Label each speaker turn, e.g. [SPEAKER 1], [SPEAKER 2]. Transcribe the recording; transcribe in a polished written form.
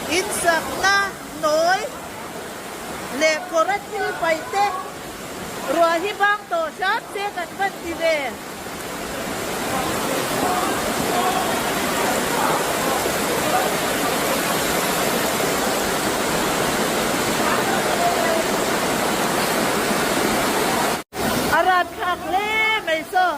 [SPEAKER 1] Insakna nawi leh kawra thil paih te ruah hi bang tawh hram se kan van ti ve. A rapthlak hle mai saw.